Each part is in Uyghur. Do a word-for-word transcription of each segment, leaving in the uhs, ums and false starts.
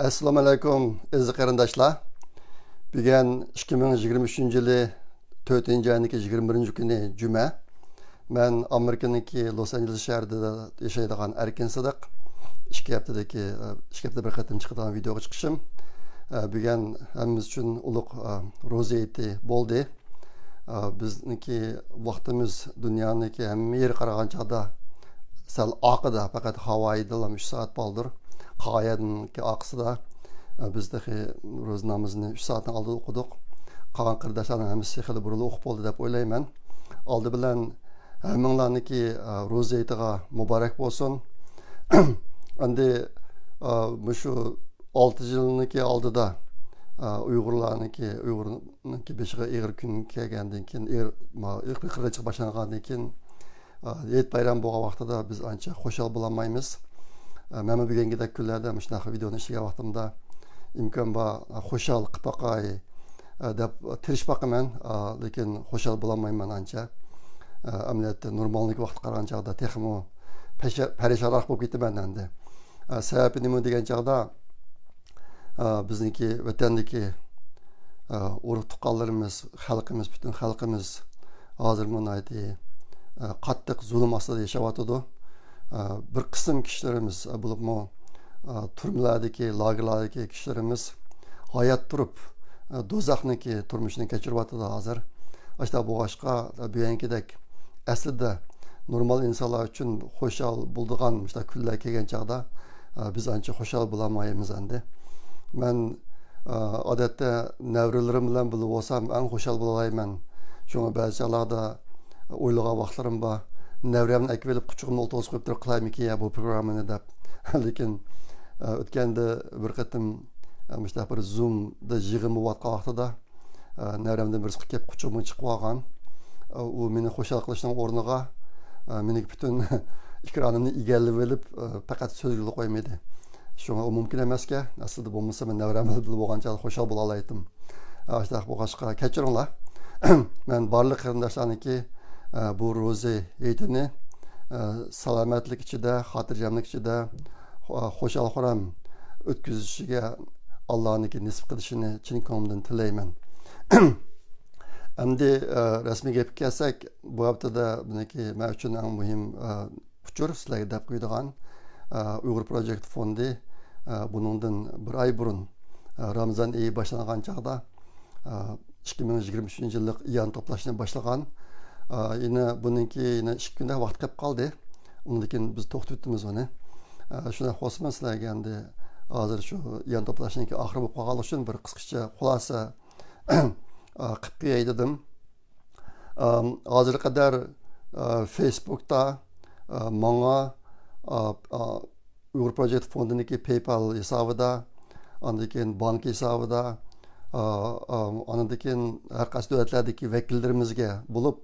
ئەسسالامۇ ئەلەيكۇم، ئەزىز قېرىنداشلار. بۈگۈن ئىككى مىڭ يىگىرمە ئۈچىنچى يىلى تۆتىنچى ئاينىڭكى يىگىرمە بىرىنچى كۈنى، جۈمە. مەن ئامېرىكىنىڭكى لوس ئانژېلېس شەھىرىدە ياشايدىغان ئەركىن سىدىق. ئىككى ھەپتىدىكى، ئىككى ھەپتىدە بىر قېتىم چىقىدىغان ۋىدېئوغا چىقىشىم. بۈگۈن ھەممىمىز ئۈچۈن ئۇلۇغ روزا ھېيتى بولدى. ئا، بىزنىڭكى ۋاقتىمىز دۇنيانىڭكى ھەممە يېرىگە قارىغان چاغدا سەل ئارقىدا، پەقەت ھاۋايىدىلا ئۈچ سائەت بالدۇر. قالغان يەرنىڭكى ئارقىسىدا، ئا، بىز تېخى روزا نامىزىنى ئۈچ سائەتنىڭ ئالدىدا ئوقۇدۇق. قالغان قېرىنداشلارنىڭ ھەممىسى خېلى بۇرۇنلا ئوقۇپ بولدى دەپ ئويلايمەن. ئالدى بىلەن ھەممىڭلارنىڭكى، ئا، روزا ھېيتىغا مۇبارەك بولسۇن. ئەمدى، ئا، مۇشۇ ئالتە يىلنىڭكى ئالدىدا، ئا، ئۇيغۇرلارنىڭكى، ئۇيغۇرنىڭكى بېشىغا ئېغىر كۈن كەلگەندىن كېيىن، ئېغىر، ما-، ئېغىر قىرغىنچىلىق باشلانغاندىن كېيىن، ئا، ھېيت بايرام بولغان ۋاقتىدا بىز ئانچە خۇشال بولالمايمىز. ئا، مەنمۇ بۈگۈنكىدەك كۈنلەردە مۇشۇنداق ۋىدېئونى ئىشلىگەن ۋاقتىمدا ئىمكان بار، ئا، خۇشال قىلىپ باقاي، ئا، دەپ تىرىشىپ باقىمەن. ئا، لېكىن خۇشال بولالمايمەن ئانچە. ئا، ئەمەلىيەتتە نورمالنىڭكى ۋاقىتقا قارىغان چاغدا تېخىمۇ پەشە-، پەرىشانراق بولۇپ كېتىمەن ئەمدى. ئا، سەۋەبى نېمە دېگەن چاغدا، ئا، بىزنىڭكى ۋەتەندىكى، ئا، ئۇرۇق تۇغقانلىرىمىز، خەلقىمىز، پۈتۈن خەلقىمىز ھازىرمۇ ناھايىتى، ئا، قاتتىق زۇلۇم ئاستىدا ياشاۋاتىدۇ. ئا، بىر قىسىم كىشىلىرىمىز، ئا، بولۇپمۇ، ئا، تۈرمىلەردىكى، لاگېرلاردىكى كىشىلىرىمىز ھايات تۇرۇپ، ئا، دوزاخنىڭكى تۇرمۇشىنى كەچۈرۈۋاتىدۇ ھازىر. ئاشۇنداق بولغاچقا، ئا، بۈگۈنكىدەك ئەسلىدە نورمال ئىنسانلار ئۈچۈن خۇشال بولىدىغان مۇشۇنداق كۈنلەر كەلگەن چاغدا، ئا، بىز ئانچە خۇشال بولالمايمىز ئەمدى. مەن، ئا، ئادەتتە نەۋرىلىرىم بىلەن بىللە بولسام ئەڭ خۇشال بولالايمەن. شۇڭا بەزى چاغلاردا ئويلىغان ۋاقىتلىرىم بار. نەۋرەمنى ئەكىۋېلىپ قۇچىقىمنى ئولتۇرغۇزۇپ قويۇپ تۇرۇپ قىلايمىكىن يا بۇ پروگراممىنى دەپ. لېكىن، ئا، ئۆتكەندە بىر قېتىم، ئا، مۇشۇنداق بىر زۇمدا يىغىن بولۇۋاتقان ۋاقتىدا، ئە، نەۋرەمدىن بىرسى كېلىپ قۇچىقىمغا چىقىپ ئالغان. ئە، ئۇ مېنى خۇشال قىلىشنىڭ ئورنىغا، ئە، مېنىڭكى پۈتۈن ئېكرانىمنى ئىگىلىۋېلىپ، ئە، پەقەت سۆزگىلا قويمىدى. شۇڭا ئۇ مۇمكىن ئەمەسكەن. ئەسلىدە بولمىسا مەن نەۋرەم بىلەن بىللە بولغان چاغدا خۇشال بولالايتتىم. ئە، شۇنداق بولغاچقا كەچۈرۈڭلار. مەن بارلىق قېرىنداشلارنىڭكى، ئە، بۇ روزا ھېيتىنى، ئە، سالامەتلىك ئىچىدە، خاتىرجەملىك ئىچىدە، خۇ-، خۇشال-خۇرام ئۆتكۈزۈشىگە ئاللانىڭكى نېسىپ قىلىشىنى چىن كۆڭلۈمدىن تىلەيمەن. ئەمدى، ئە، رەسمىي گەپكە كەلسەك، بۇ ھەپتىدە بۇنىڭكى مەن ئۈچۈن ئەڭ مۇھىم، ئە، ئۇچۇر سىلەرگە دەپ قويىدىغان، ئە، ئۇيغۇر پروجېكت فوندى، ئە، بۇنىڭدىن بىر ئاي بۇرۇن، ئە، رامىزان ئېيى باشلانغان چاغدا، ئە، ئىككى مىڭ يىگىرمە ئۈچىنچى يىللىق ئىئانە توپلاشنى باشلىغان. ئە، يەنە بۇنىڭكى يەنە ئىككى كۈندە ۋاقىت قېلىپ قالدى. ئۇنىڭدىن كېيىن بىز توختىتىمىز ئۇنى. ئە، شۇنداق بولسىمۇ سىلەرگە ئەمدى ھازىر شۇ ئىئانە توپلاشنىڭكى ئاخىرى بولۇپ قالغانلىقى ئۈچۈن بىر قىسقىچە خۇلاسە، ئە، قىلىپ قوياي دېدىم. ئەم، ھازىرغا قەدەر، ئە، فېيسبۇكتا، ئە، ماڭا، ئە، ئە، ئۇيغۇر پروجېكت فوندىنىڭكى پەيپال ھېسابىدا، ئاندىن كېيىن بانك ھېسابىدا، ئە، ئە، ئاندىن كېيىن ھەر قايسى دۆلەتلەردىكى ۋەكىللىرىمىزگە بولۇپ،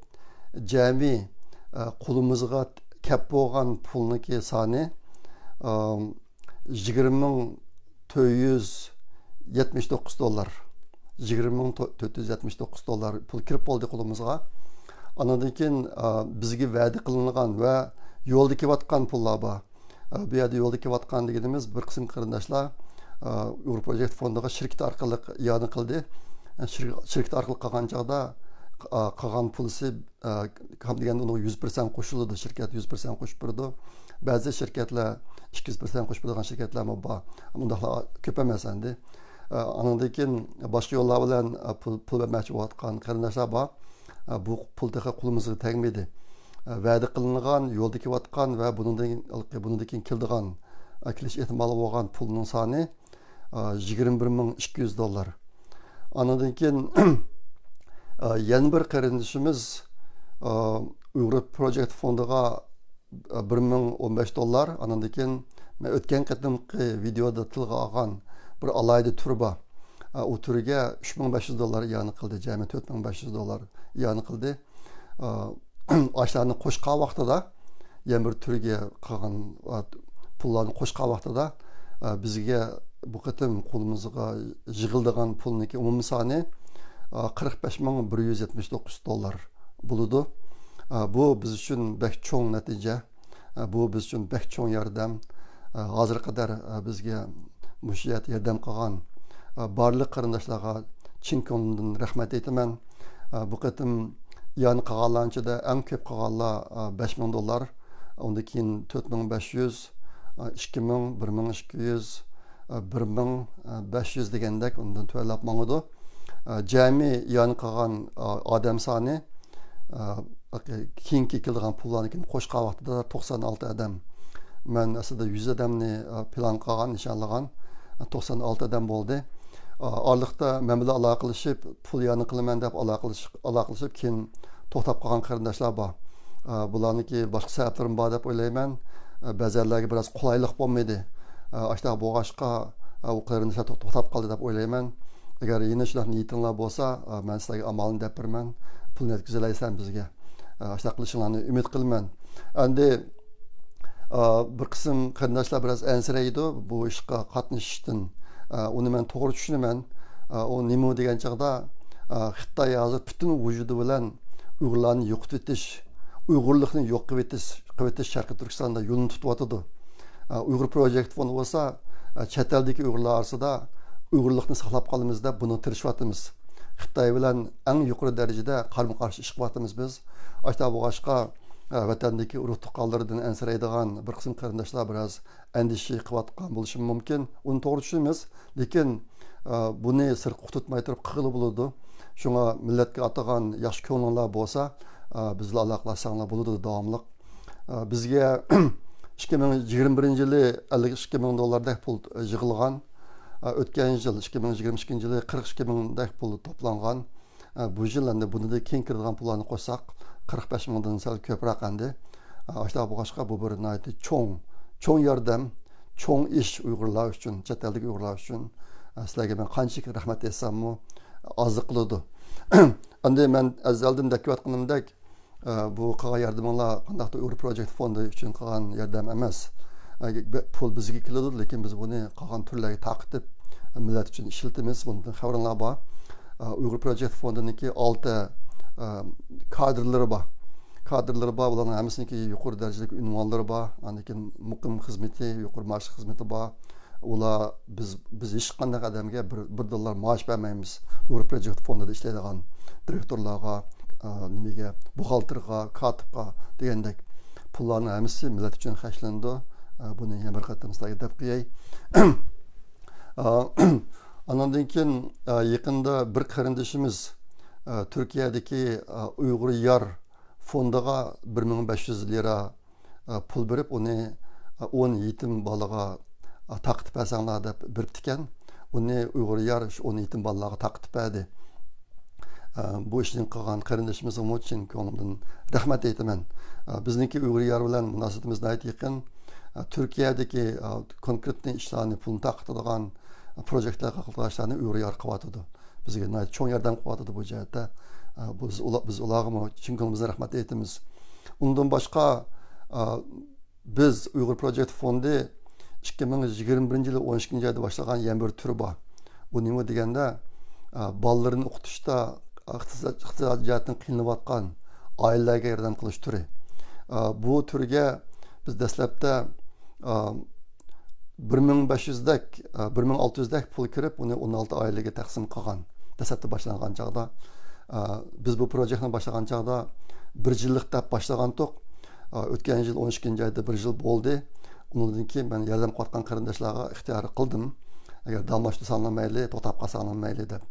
جەمئىي، ئە، قولىمىزغا كەپ بولغان پۇلنىڭكى سانى، ئەم، يىگىرمە مىڭ تۆت يۈز يەتمىش توققۇز دوللار. يىگىرمە مىڭ تۆت يۈز يەتمىش توققۇز دوللار پۇل كىرىپ بولدى قولىمىزغا. ئانىڭدىن كېيىن، ئا، بىزگە ۋەدە قىلىنغان ۋە يولدا كېلىۋاتقان پۇللار بار. ئا، بۇ يەردە يولدا كېلىۋاتقان دېگىنىمىز بىر قىسىم قېرىنداشلار، ئا، ئۇيغۇر پروجېكت فوندىغا شىركىتى ئارقىلىق ئىئانە قىلدى. ئا، شىر-، شىركىتى ئارقىلىق قىلغان چاغدا، ئا، قالغان پۇلىسى ئە، كام دېگەندە ئۇنىڭغا يۈز پىرسەنت قوشۇلىدۇ، شىركەت يۈز پىرسەنت قوشۇپ بېرىدۇ. بەزى شىركەتلەر ئىككى يۈز پىرسەنت قوشۇپ بېرىدىغان شىركەتلەرمۇ بار. ئۇنداقلار كۆپ ئەمەس ئەمدى. ئە، ئانىڭدىن كېيىن باشقا يوللار بىلەن، ئە، پۇل، پۇل بەرمەكچى بولۇۋاتقان قېرىنداشلار بار. ئە، بۇ پۇل تېخى قولىمىزغا تەگمىدى. ئە، ۋەدە قىلىنغان، يولدا كېلىۋاتقان ۋە بۇنىڭدىن، بۇنىڭدىن كېيىن كېلىدىغان، ئە، كېلىش ئېھتىمالى بولغان پۇلنىڭ سانى، ئە، يىگىرمە بىر مىڭ ئىككى يۈز دوللار. ئانىڭدىن كېيىن، ئە، يەنە بىر قېرىندىشىمىز، ئە، ئۇيغۇر پروجېكت فوندىغا، ئە، بىر مىڭ ئون بەش دوللار. ئانىڭدىن كېيىن مەن ئۆتكەن قېتىمقى ۋىدېئودا تىلغا ئالغان بىر ئالاھىدە تۈر بار. ئە، ئۇ تۈرگە ئۈچ مىڭ بەش يۈز دوللار ئىئانە قىلدى، جەمئىي تۆت مىڭ بەش يۈز دوللار ئىئانە قىلدى. ئا، ئاشۇلارنى قوشقان ۋاقتىدا، يەنە بىر تۈرگە قالغان، ئا، پۇللارنى قوشقان ۋاقتىدا، ئا، بىزگە بۇ قېتىم قولىمىزغا يىغىلىدىغان پۇلنىڭكى ئومۇمىي سانى، ئا، قىرىق بەش مىڭ بىر يۈز يەتمىش توققۇز دوللار بولىدۇ. ئا، بۇ بىز ئۈچۈن بەك چوڭ نەتىجە. ئا، بۇ بىز ئۈچۈن بەك چوڭ ياردەم. ئا، ھازىرغا قەدەر، ئا، بىزگە مۇشۇ يەردە ياردەم قىلغان، ئە، بارلىق قېرىنداشلارغا چىن كۆڭلۈمدىن رەھمەت ئېيتىمەن. ئە، بۇ قېتىم يەنە قىلغانلارنىڭ ئىچىدە ئەڭ كۆپ قىلغانلار، ئە، بەش مىڭ دوللار، ئۇندىن كېيىن تۆت مىڭ بەش يۈز، ئە، ئىككى مىڭ، بىر مىڭ ئىككى يۈز، ئە، بىر مىڭ بەش يۈز دېگەندەك ئۇندىن تۆۋەنلەپ ماڭىدۇ. ئە، جەمئىي يەنە قىلغان، ئە، ئادەم سانى، ئە، كېيىنكى كېلىدىغان پۇللارنى كېيىن قوشقان ۋاقتىدا توقسان ئالتە ئادەم. مەن ئەسلىدە يۈز ئادەمنى، ئە، پىلان قىلغان، نىشانلىغان. توقسان ئالتە ئادەم بولدى. ئارىلىقتا مەن بىلەن ئالاقىلىشىپ، پۇل ياردەم قىلىمەن دەپ ئالاقىلىشىپ، ئالاقىلىشىپ، كېيىن توختاپ قالغان قېرىنداشلار بار. بۇلارنىڭكى باشقا سەۋەبلىرىمۇ بار دەپ ئويلايمەن. بەزەنلەرگە بىراز قولايلىق بولمىدى. ئاشۇنداق بولغاچقا، ئۇ قېرىنداشلار توختاپ قالدى دەپ ئويلايمەن. ئەگەر يەنە شۇنداق نىيىتىڭلار بولسا، مەن سىلەرگە ئامالنى دەپ بېرىمەن. پۇلنى يەتكۈزەلەيسەن بىزگە. ئاشۇنداق قىلىشىڭلارنى ئۈمىد قىلىمەن. ئەمدى، ئا، بىر قىسىم قېرىنداشلار بىراز ئەنسىرەيدۇ بۇ ئىشقا قاتنىشىشتىن. ئا، ئۇنى مەن توغرا چۈشىنىمەن. ئا، ئۇ نېمە دېگەن چاغدا، ئا، خىتاي ھازىر پۈتۈن ۋۇجۇدى بىلەن ئۇيغۇرلارنى يوقىتىۋېتىش، ئۇيغۇرلۇقنى يوق قىلىۋېتىش، قىلىۋېتىش شەرقىي تۈركىستاندا يولىنى تۇتۇۋاتىدۇ. ئا، ئۇيغۇر پروجېكت فوندى بولسا، ئا، چەت ئەلدىكى ئۇيغۇرلار ئارىسىدا ئۇيغۇرلۇقنى ساقلاپ قالىمىز دەپ بۇنى تىرىشىۋاتىمىز. خىتاي بىلەن ئەڭ يۇقىرى دەرىجىدە قارمۇ قارشى ئىش قىلىۋاتىمىز بىز. ئاشۇنداق بولغاچقا، ۋەتەندىكى ئۇرۇق تۇغقانلىرىدىن ئەنسىرەيدىغان بىر قىسىم قېرىنداشلار بىراز ئەندىشە قىلىۋاتقان بولۇشى مۇمكىن. ئۇنى توغرا چۈشىنىمىز. لېكىن، ئە، بۇنى سىرتقا قۇتۇتماي تۇرۇپ قىلغىلى بولىدۇ. شۇڭا مىللەتكە ئاتىغان ياخشى كۆڭلۈڭلار بولسا، ئە، بىز بىلەن ئالاقىلەشسەڭلار بولىدۇ داۋاملىق. ئە، بىزگە ئىككى مىڭ يىگىرمە بىرىنچى يىلى ئەللىك ئىككى مىڭ دوللاردەك پۇل يىغىلغان. ئە، ئۆتكەن يىل، ئىككى مىڭ يىگىرمە ئىككىنچى يىلى قىرىق ئىككى مىڭدەك پۇل توپلانغان. ئە، بۇ يىل ئەمدى بۇنىڭدىن كېيىن كىرىدىغان پۇللارنى قوشساق، قىرىق بەش مىڭدىن سەل كۆپرەك ئەمدى. ئە، ئاشۇنداق بولغاچقا، بۇ بىر ناھايىتى چوڭ، چوڭ ياردەم، چوڭ ئىش ئۇيغۇرلار ئۈچۈن، چەت ئەلدىكى ئۇيغۇرلار ئۈچۈن. ئە، سىلەرگە مەن قانچىلىك رەھمەت ئېيتساممۇ ئازلىق قىلىدۇ. ئەمدى مەن ئەزەلدىن دەپ كېلىۋاتقىنىمدەك، ئە، بۇ قىلغان ياردىمىڭلار قانداقتۇر ئۇيغۇر پروجېكت فوندى ئۈچۈن قىلغان ياردەم ئەمەس. ئە، بە-، پۇل بىزگە كېلىدۇ، لېكىن بىز بۇنى قالغان تۈرلەرگە تارقىتىپ، مىللەت ئۈچۈن ئىشلىتىمىز. بۇندىن خەۋىرىڭلار بار. ئە، ئۇيغۇر پروجېكت فوندىنىڭكى ئالتە، ئە، كادىرلىرى بار. كادىرلىرى بار، بۇلارنىڭ ھەممىسىنىڭكى يۇقىرى دەرىجىلىك ئۇنۋانلىرى بار. ئاندىن كېيىن مۇقىم خىزمىتى، يۇقىرى مائاش خىزمىتى بار. ئۇلار، بىز، بىز ھېچقانداق ئادەمگە بىر، بىر دوللار مائاش بەرمەيمىز. ئۇيغۇر پروجېكت فوندىدا ئىشلەيدىغان دىرېكتورلارغا، ئا، نېمىگە، بوخالتىرغا، كاتىپقا دېگەندەك پۇللارنىڭ ھەممىسى مىللەت ئۈچۈن خەجلىنىدۇ. ئا، بۇنى يەنە بىر قېتىم سىلەرگە دەپ قوياي. ئا، ئانىڭدىن كېيىن، ئا، يېقىندا بىر قېرىندىشىمىز، ئا، تۈركىيەدىكى، ئا، ئۇيغۇر يار فوندىغا بىر مىڭ بەش يۈز لىرا، ئە، پۇل بېرىپ، ئۇنى، ئە، ئون يېتىم بالىغا، ئە، تارقىتىپ بەرسەڭلار دەپ بېرىپتىكەن. ئۇنى ئۇيغۇر يار شۇ ئون يېتىم بالىلارغا تارقىتىپ بەردى. ئە، بۇ ئىشنى قىلغان قېرىندىشىمىزغىمۇ چىن كۆڭلۈمدىن رەھمەت ئېيتىمەن. ئە، بىزنىڭكى ئۇيغۇر يار بىلەن مۇناسىۋىتىمىز ناھايىتى يېقىن. ئە، تۈركىيەدىكى، ئە، كونكرېتنىي ئىشلارنى، پۇلنى تارقىتىدىغان، ئە، پروژېكتلارغا قىلىدىغان ئىشلارنى ئۇيغۇر يار قىلىۋاتىدۇ. بىزگە ناھايىتى چوڭ ياردەم قىلىۋاتىدۇ بۇ جەھەتتە. ئە، بىز ئۇلا-، بىز ئۇلارغىمۇ چىن كۆڭلىمىزدىن رەھمەت ئېيتىمىز. ئۇندىن باشقا، ئە، بىز ئۇيغۇر پروجېكت فوندى ئىككى مىڭ يىگىرمە بىرىنچى يىلى ئون ئىككىنچى ئايدا باشلىغان يەنە بىر تۈر بار. ئۇ نېمە دېگەندە، ئە، بالىلىرىنى ئوقۇتۇشتا ئىقتىساد، ئىقتىسادىي جەھەتتىن قىينىلىۋاتقان ئائىلىلەرگە ياردەم قىلىش تۈرى. ئە، بۇ تۈرگە بىز دەسلەپتە، ئە، بىر مىڭ بەش يۈزدەك، بىر مىڭ ئالتە يۈزدەك پۇل كىرىپ، ئۇنى ئون ئالتە ئائىلىگە تەقسىم قىلغان. دەسلەپتە باشلانغان چاغدا، بىز بۇ پروژېكتنى باشلىغان چاغدا بىر يىللىق دەپ باشلىغانتۇق. ئۆتكەن يىل ئون ئىككىنچى ئايدا بىر يىل بولدى. ئۇنىڭدىن كېيىن مەن ياردەم قىلىۋاتقان قېرىنداشلارغا ئىختىيار قىلدىم، ئەگەر داۋاملاشتۇرساڭلار مەيلى، توختاپ قالساڭلار مەيلى دەپ.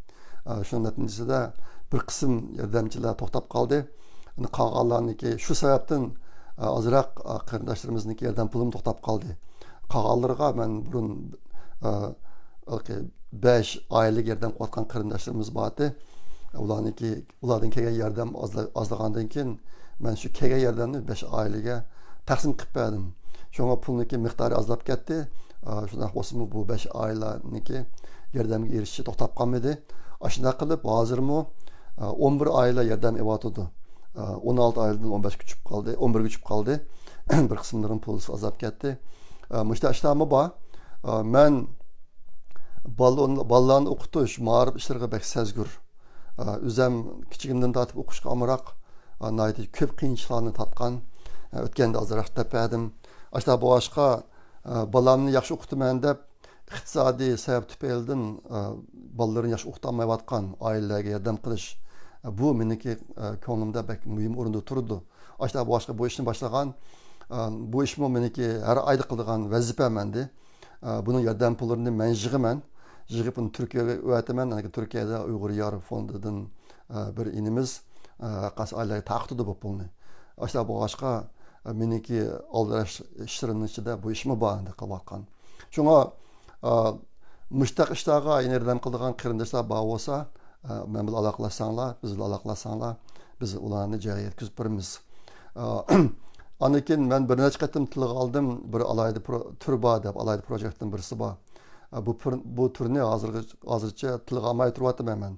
شۇنىڭ نەتىجىسىدە بىر قىسىم ياردەمچىلەر توختاپ قالدى. ئەمدى قالغانلارنىڭكى شۇ سەۋەبتىن، ئە، ئازراق، ئە، قېرىنداشلىرىمىزنىڭكى ياردەم پۇلىمۇ توختاپ قالدى. قالغانلىرىغا مەن بۇرۇن، ئە، ھېلىقى بەش ئائىلىگە ياردەم قىلىۋاتقان قېرىنداشلىرىمىز بار ئىدى. ئۇلارنىڭكى، ئۇلاردىن كەلگەن ياردەم ئازلا-، ئازلىغاندىن كېيىن، مەن شۇ كەلگەن ياردەمنى بەش ئائىلىگە تەقسىم قىلىپ بەردىم. شۇڭا پۇلنىڭكى مىقدارى ئازلاپ كەتتى. ئە، شۇنداق بولسىمۇ، بۇ بەش ئائىلىنىڭكى ياردەمگە ئېرىشىشى توختاپ قالمىدى. ئاشۇنداق قىلىپ، ھازىرمۇ، ئە، ئون بىر ئائىلە ياردەم ئېلىۋاتىدۇ. ئە، ئون ئالتە ئائىلىدىن ئون بەشكە چۈشۈپ قالدى، ئون بىرگە چۈشۈپ قالدى. بىر قىسىملىرىنىڭ پۇلى ئازلاپ كەتتى. ئە، مۇشۇنداق ئىشلارمۇ بار. ئە، مەن بالىلارنى، بالىلارنى ئوقۇتۇش، مائارىپ ئىشلىرىغا بەك سەزگۈر. ئە، ئۆزۈم كىچىكىمدىن تارتىپ ئوقۇشقا ئامراق، ئە، ناھايىتى كۆپ قىيىنچىلىقلارنى تارتقان. ئە، ئۆتكەندە ئازراق دەپ بەردىم. ئاشۇنداق بولغاچقا، ئە، بالامنى ياخشى ئوقۇتىمەن دەپ، ئىقتىسادىي سەۋەب تۈپەيلىدىن، ئە، بالىلىرىنى ياخشى ئوقۇتالمايۋاتقان ئائىلىلەرگە ياردەم قىلىش، ئە، بۇ مېنىڭكى، ئە، كۆڭلۈمدە بەك مۇھىم ئورۇندا تۇرىدۇ. ئاشۇنداق بولغاچقا بۇ ئىشنى باشلىغان، ئە، بۇ ئىشمۇ مېنىڭكى ھەر ئايدا قىلىدىغان ۋەزىپەم ئەمدى. ئە، بۇنىڭ ياردەم پۇللىرىنى مەن يىغىمەن. يىغىپ ئۇنى تۈركىيەگە ئەۋەتىمەن. ئەنە تۈركىيەدە ئۇيغۇر يار فوندىدىن، ئە، بىر ئىنىمىز، ئە، ھەرقايسى ئائىلىلەرگە تارقىتىدۇ بۇ پۇلنى. ئاشۇنداق بولغاچقا، ئە، مېنىڭكى ئالدىراش ئىشلىرىمنىڭ ئىچىدە بۇ ئىشمۇ بار ئەمدى قىلىۋاتقان. شۇڭا، ئا، مۇشتاق ئىشلارغا ياردەم قىلىدىغان قېرىنداشلار بار بولسا، ئا، مەن بىلەن ئالاقىلەشسەڭلار، بىز بىلەن ئالاقىلەشسەڭلار، بىز ئۇلارنى جايىغا يەتكۈزۈپ بېرىمىز. ئا، ئاندىن كېيىن مەن بىر نەچچە قېتىم تىلغا ئالدىم، بىر ئالاھىدە پرو-، تۈر بار دەپ، ئالاھىدە پروژېكتتىن بىرسى بار. ئا، بۇ پىر-، بۇ تۈرنى ھازىرغا-، ھازىرچە تىلغا ئالماي تۇرۇۋاتىمەن مەن.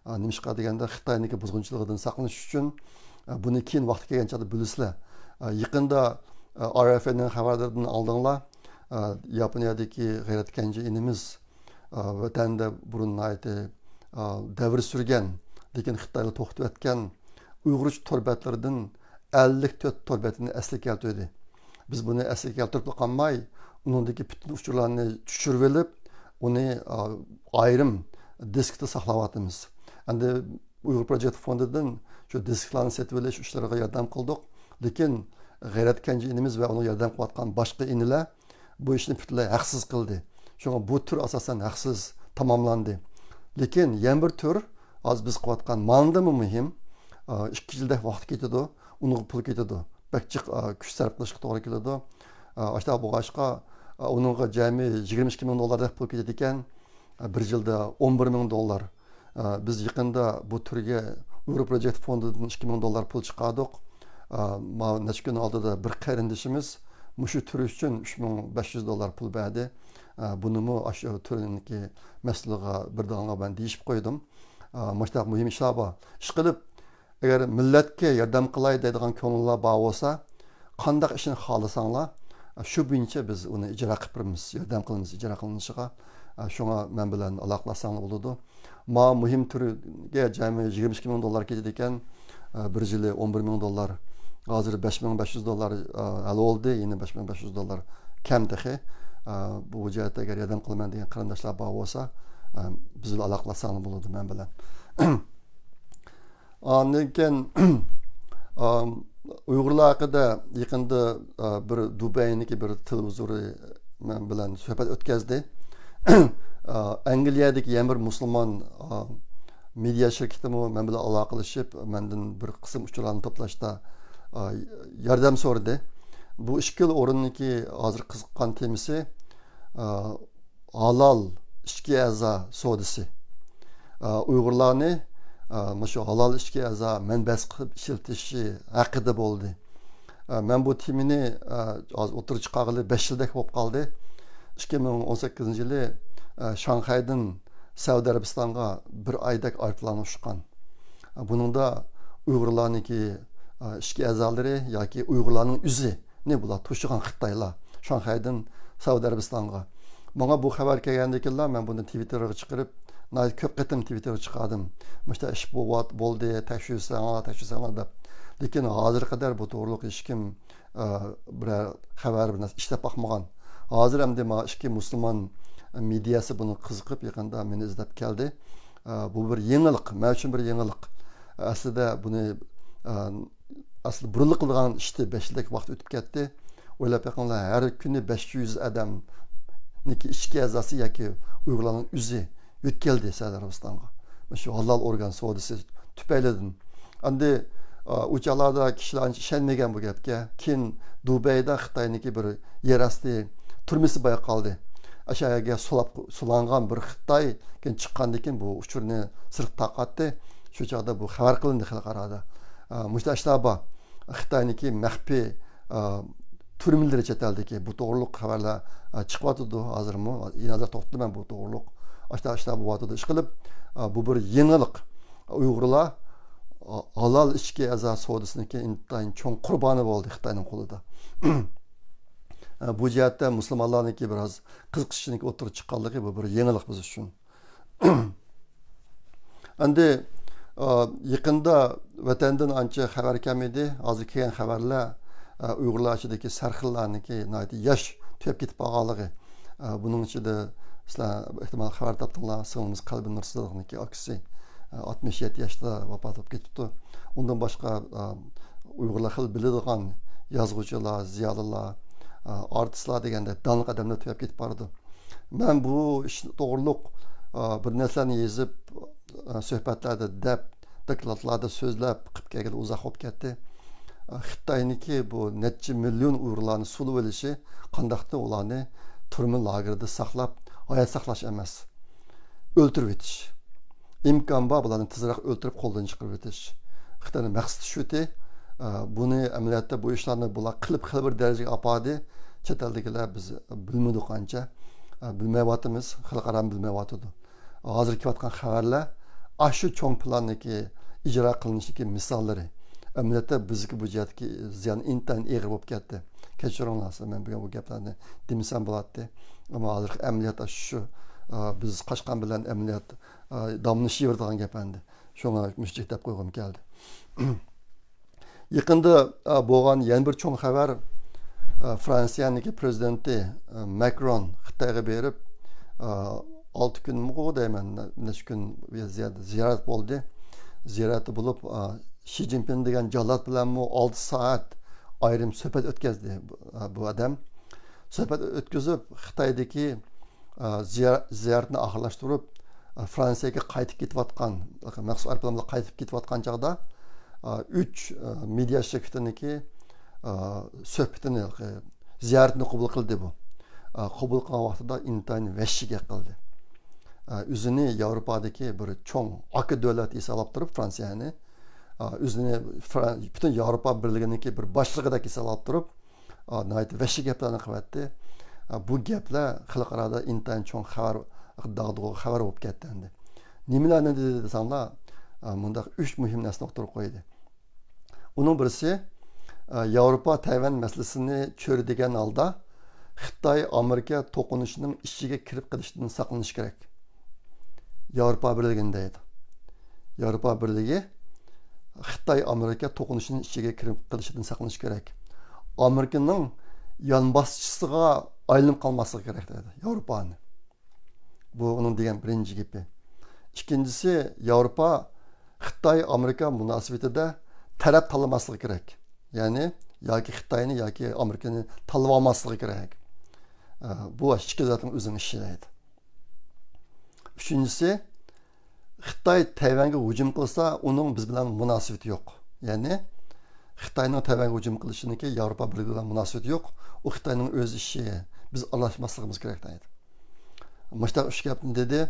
ئا، نېمىشقا دېگەندە، خىتاينىڭكى بۇزغۇنچىلىقىدىن ساقلىنىش ئۈچۈن، ئا، بۇنى كېيىن ۋاقتى كەلگەن چاغدا بىلىسىلەر. ئا، يېقىندا، ئا، ئار ئېف ئېنىڭ خەۋەرلىرىدىن ئالدىڭلار. ئا، ياپونىيەدىكى غەيرەت كەنجى ئىنىمىز، ئا، ۋەتەندە بۇرۇن ناھايىتى، ئا، دەۋر سۈرگەن، لېكىن خىتايغا توختىۋەتكەن ئۇيغۇرچە تور بەتلىرىدىن ئەللىك تۆت تور بەتنى ئەسلىگە كەلتۈردى. بىز بۇنى ئەسلىگە كەلتۈرۈپلا قالماي، ئۇنىڭدىكى پۈتۈن ئۇچۇرلارنى چۈشۈرۈۋېلىپ، ئۇنى، ئا، ئايرىم دىسكتا ساقلاۋاتىمىز. ئەمدى ئۇيغۇر پروجېكت فوندىدىن شۇ دىسكلارنى سېتىۋېلىش ئىشلىرىغا ياردەم قىلدۇق. لېكىن غەيرەت كەنجى ئىنىمىز ۋە ئۇنىڭ ياردەم قىلىۋاتقان باشقا ئىنىلەر بۇ ئىشنى پۈتۈنلەي ھەقسىز قىلدى. شۇڭا بۇ تۈر ئاساسەن ھەقسىز تاماملاندى. لېكىن يەنە بىر تۈر، ھازىر بىز قىلىۋاتقان ماندىنمۇ مۇھىم، ئا، ئىككى يىلدەك ۋاقىت كېتىدۇ، ئۇنىڭغا پۇل كېتىدۇ. بەك جىق، ئا، كۈچ سەرپ قىلىشقا توغرا كېلىدۇ. ئا، ئاشۇنداق بولغاچقا، ئا، ئۇنىڭغا جەمئىي يىگىرمە ئىككى مىڭ دوللاردەك پۇل كېتىدىكەن. ئا، بىر يىلدا ئون بىر مىڭ دوللار. ئا، بىز يېقىندا بۇ تۈرگە ئۇيغۇر پروجېكت فوندىدىن ئىككى مىڭ دوللار پۇل چىقاردۇق. ئا، ماۋۇ نەچچە كۈن ئالدىدا بىر قېرىندىشىمىز مۇشۇ تۈر ئۈچۈن ئۈچ مىڭ بەش يۈز دوللار پۇل بەردى. ئا، بۇنىمۇ ئاشۇ تۈرنىڭكى مەسئۇلىغا بىردىغانغا مەن دېيىشىپ قويدۇم. ئا، مۇشۇنداق مۇھىم ئىشلار بار. ئىشقىلىپ، ئەگەر مىللەتكە ياردەم قىلاي دەيدىغان كۆڭۈللەر بار بولسا، قانداق ئىشنى خالىساڭلار، شۇ بويىچە بىز ئۇنى ئىجرا قىلىپ بېرىمىز، ياردەم قىلىمىز ئىجرا قىلىنىشىغا. شۇڭا مەن بىلەن ئالاقىلاشساڭلار بولىدۇ. ما مۇھىم تۈرگە جەمئىي يىگىرمە ئىككى مىڭ دوللار كېتىدىكەن، بىر يىلى ئون بىر مىڭ دوللار، ھازىر بەش مىڭ بەش يۈز دوللار ھەل بولدى، يەنە بەش مىڭ بەش يۈز دوللار كەم تېخى. بۇ جەھەتتە ئەگەر ياردەم قىلىمەن دېگەن قېرىنداشلار بار بولسا، بىز بىلەن ئالاقىلاشساڭلار بولىدۇ مەن بىلەن. ئاندىن كېيىن، ئام، ئۇيغۇرلار ھەققىدە يېقىندا، ئا، بىر دۇبەينىڭكى بىر تېلېۋىزورى مەن بىلەن سۆھبەت ئۆتكەزدى. ئا، ئەنگلىيەدىكى يەنە بىر مۇسۇلمان، ئا، مېدىيا شىركىتىمۇ مەن بىلەن ئالاقىلىشىپ، مەندىن بىر قىسىم ئۇچۇرلارنى توپلاشتا، ئا، ياردەم سورىدى. بۇ ئىككىلا ئورۇننىڭكى ھازىر قىزىققان تېمىسى، ئا، ھالال ئىچكى ئەزا سودىسى. ئا، ئۇيغۇرلارنى، ئا، مۇشۇ ھالال ئىچكى ئەزا مەنبەسى قىلىپ ئىشلىتىشى ھەققىدە بولدى. ئا، مەن بۇ تېمىنى، ئا، ھازىر ئوتتۇرىغا چىقارغىلى بەش يىلدەك بولۇپ قالدى. ئىككى مىڭ ئون سەككىزىنچى يىلى، ئا، شاڭخەيدىن سەئۇدى ئەرەبىستانغا بىر ئايدەك ئايروپىلان ئۇچقان. ئا، بۇنىڭدا ئۇيغۇرلارنىڭكى، ئا، ئىچكى ئەزالىرى ياكى ئۇيغۇرلارنىڭ ئۆزى نى بۇلار توشۇغان خىتايلار شاڭخەيدىن سەئۇدى ئەرەبىستانغا. ماڭا بۇ خەۋەر كەلگەندىن كېيىنلا مەن بۇنى تىۋىتتېرغا چىقىرىپ، ناھايىتى كۆپ قېتىم تىۋىتتېرغا چىقاردىم. مۇشۇنداق ئىش بولۇۋات-، بولدى، تەكشۈرسەڭلار، تەكشۈرسەڭلار دەپ. لېكىن ھازىرغا قەدەر بۇ توغرۇلۇق ھېچكىم، ئە، بىرەر خەۋەر، بىر نەرسە ئىشلەپ باقمىغان. ھازىر ئەمدى ماڭا ئىككى مۇسۇلمان مېدىياسى بۇنى قىزىقىپ، يېقىندا مېنى ئىزدەپ كەلدى. ئە، بۇ بىر يېڭىلىق، مەن ئۈچۈن بىر يېڭىلىق. ئەسلىدە بۇنى، ئە، ئەسلى بۇرۇنلا قىلىدىغان ئىشتى، بەش يىلدەك ۋاقىت ئۆتۈپ كەتتى. ئويلاپ بېقىڭلار، ھەر كۈنى بەش يۈز ئادەمنىڭكى ئىچكى ئەزاسى ياكى ئۇيغۇرلارنىڭ ئۆزى يۆتكەلدى سەئۇدى ئەرەبىستانغا. مۇشۇ ھالال ئورگان سودىسى تۈپەيلىدىن. ئەمدى، ئۇ چاغلاردا كىشىلەر ئانچە ئىشەنمىگەن بۇ گەپكە. كېيىن دۇبەيدە خىتاينىڭكى بىر يەر ئاستى تۈرمىسى بايقالدى. ئاشۇ يەرگە سولاپ، سولانغان بىر خىتاي كېيىن چىققاندىن كېيىن بۇ ئۇچۇرنى سىرتقا تارقاتتى. شۇ چاغدا بۇ خەۋەر قىلىندى خەلقئارادا. ئا، مۇشۇنداق ئىشلار بار. خىتاينىڭكى مەخپىي، ئا، تۈرمىلىرى چەت ئەلدىكى بۇ توغرۇلۇق خەۋەرلەر، ئا، چىقىۋاتىدۇ ھازىرمۇ. يەنە ھازىر توختىلىمەن بۇ توغرۇلۇق. ئاشۇنداق ئىشلار بولۇۋاتىدۇ. ئىشقىلىپ، ئا، بۇ بىر يېڭىلىق. ئۇيغۇرلار، ئا، ھالال ئىچكى ئەزا سودىسىنىڭكى ئىنتايىن چوڭ قۇربانى بولدى خىتاينىڭ قولىدا. ئا، بۇ جەھەتتە مۇسۇلمانلارنىڭكى بىراز قىزىقىشىنىڭكى ئوتتۇرىغا چىققانلىقى بۇ بىر يېڭىلىق بىز ئۈچۈن. ئەمدى، ئا، يېقىندا ۋەتەندىن ئانچە خەۋەر كەلمىدى. ھازىر كەلگەن خەۋەرلەر، ئا، ئۇيغۇرلار ئىچىدىكى سەرخىللارنىڭكى ناھايىتى ياش تۈگەپ كېتىپ قالغانلىقى. ئە، بۇنىڭ ئىچىدە سىلەر ئېھتىمال خەۋەر تاپتىڭلار، سىڭلىمىز قەلبىنۇر سىدىقنىڭكى ئاكىسى، ئە، ئاتمىش يەتتە ياشتا ۋاپات بولۇپ كېتىپتۇ. ئۇندىن باشقا، ئە، ئۇيغۇرلار خېلى بىلىدىغان يازغۇچىلار، زىيالىيلار، ئە، ئارتىسلار دېگەندەك داڭلىق ئادەملەر تۈگەپ كېتىپ بارىدۇ. مەن بۇ ئىش توغرۇلۇق، ئە، بىر نەرسىلەرنى يېزىپ، ئە، سۆھبەتلەردە دەپ، دوكلاتلاردا سۆزلەپ قىپ كەلگىلى ئۇزاق بولۇپ كەتتى. ئە، خىتاينىڭكى بۇ نەچچە مىليون ئۇيغۇرلارنى سولىۋېلىشى قانداقتۇر ئۇلارنى تۈرمە لاگېرىدا ساقلاپ، ھايات ساقلاش ئەمەس، ئۆلتۈرۈۋېتىش. ئىمكان بار بۇلارنى تېزرەك ئۆلتۈرۈپ قولدىن چىقىرىۋېتىش. خىتاينىڭ مەقسىتى شۇتى، ئە، بۇنى ئەمەلىيەتتە بۇ ئىشلارنى بۇلار قىلىپ خېلى بىر دەرىجىگە ئاپاردى. چەت ئەلدىكىلەر بىز بىلمىدۇق ئانچە، ئە، بىلمەيۋاتىمىز، خەلقئارامۇ بىلمەيۋاتىدۇ. ھازىر كېلىۋاتقان خەۋەرلەر ئاشۇ چوڭ پىلاندىكى ئىجرا قىلىنىشتىكى مىساللىرى. ئەمەلىيەتتە بىزگە بۇ جەھەتتىكى زىيان ئىنتايىن ئېغىر بولۇپ كەتتى. كەچۈرۈڭلار، مەن بۈگۈن بۇ گەپلەرنى دېمىسەم بولاتتى. ئەمما ھازىرقى ئەمەلىيەت ئاشۇ، ئا، بىز قاچقان بىلەن ئەمەلىيەت، ئا، داۋاملىشىۋېرىدىغان گەپ ئەمدى. شۇڭا مۇشۇ دەپ قويغۇم كەلدى. يېقىندا، ئا، بولغان يەنە بىر چوڭ خەۋەر، ئا، فرانسىيەنىڭكى پرېزىدېنتى، ئا، ماكرون خىتايغا بېرىپ، ئا، ئالتە كۈنمۇ دەيمەن، نە-، نەچچە كۈن زىيارەت، زىيارەت بولدى. زىيارەتتە بولۇپ، ئا، شى جىنپىڭ دېگەن جاللات بىلەنمۇ ئالتە سائەت ئايرىم سۆھبەت ئۆتكەزدى بۇ، ئا، بۇ ئادەم. سۆھبەت ئۆتكۈزۈپ، خىتايدىكى ئا، زىيا-، زىيارىتىنى ئاخىرلاشتۇرۇپ، ئا، فرانسىيەگە قايتىپ كېتىۋاتقان، مەخسۇس ئايروپىلان بىلەن قايتىپ كېتىۋاتقان چاغدا، ئا، ئۈچ، ئا، مېدىيا شىركىتىنىڭكى، ئا، سۆھبىتىنى، زىيارىتىنى قوبۇل قىلدى بۇ. ئا، قوبۇل قىلغان ۋاقتىدا ئىنتايىن ۋەھشىي گەپ قىلدى. ئا، ئۆزىنى ياۋروپادىكى بىر چوڭ ئاكا دۆلەت ھېسابلاپ تۇرۇپ، فرانسىيەنى، ئا، ئۆزىنى فران-، پۈتۈن ياۋروپا بىرلىكىنىڭكى بىر باشلىقىدەك ھېسابلاپ تۇرۇپ، ئا، ناھايىتى ۋەھشىي گەپلەرنى قىلىۋەتتى. ئا، بۇ گەپلەر خەلقئارادا ئىنتايىن چوڭ خەۋەر، داغدۇغا خەۋەر بولۇپ كەتتى ئەمدى. نېمىلەرنى دېدى دېسەڭلار، ئا، مۇنداق ئۈچ مۇھىم نەرسىنى ئوتتۇرىغا قويدى. ئۇنىڭ بىرسى، ئا، ياۋروپا تەيۋەن مەسىلىسىنى چۆرىدىگەن ھالدا خىتاي ئامېرىكا توقۇنۇشىنىڭ ئىچىگە كىرىپ قېلىشتىن ساقلىنىش كېرەك. ياۋروپا بىرلىكىنى دەيدۇ. ياۋروپا بىرلىكى خىتاي ئامېرىكا توقۇنۇشىنىڭ ئىچىگە كىرىپ قېلىشىدىن ساقلىنىش كېرەك. ئامېرىكىنىڭ يانباشچىسىغا ئايلىنىپ قالماسلىقى كېرەك دەيدۇ ياۋروپانى. بۇ ئۇنىڭ دېگەن بىرىنچى گېپى. ئىككىنچىسى، ياۋروپا خىتاي ئامېرىكا مۇناسىۋىتىدە تەرەپ تاللىماسلىقى كېرەك. يەنى ياكى خىتاينى ياكى ئامېرىكىنى تاللىۋالماسلىقى كېرەك. ئە، بۇ ئىككى زاتنىڭ ئۆزىنىڭ ئىشى دەيدۇ. ئۈچىنچىسى، خىتاي تەيۋەنگە ھۇجۇم قىلسا، ئۇنىڭ بىز بىلەن مۇناسىۋىتى يوق. يەنى خىتاينىڭ تەيۋەنگە ھۇجۇم قىلىشىنىڭكى ياۋروپا بىرلىكى بىلەن مۇناسىۋىتى يوق. ئۇ خىتاينىڭ ئۆز ئىشى، بىز ئارىلاشماسلىقىمىز كېرەك دەيدۇ. مۇشۇنداق ئۈچ گەپنى دېدى.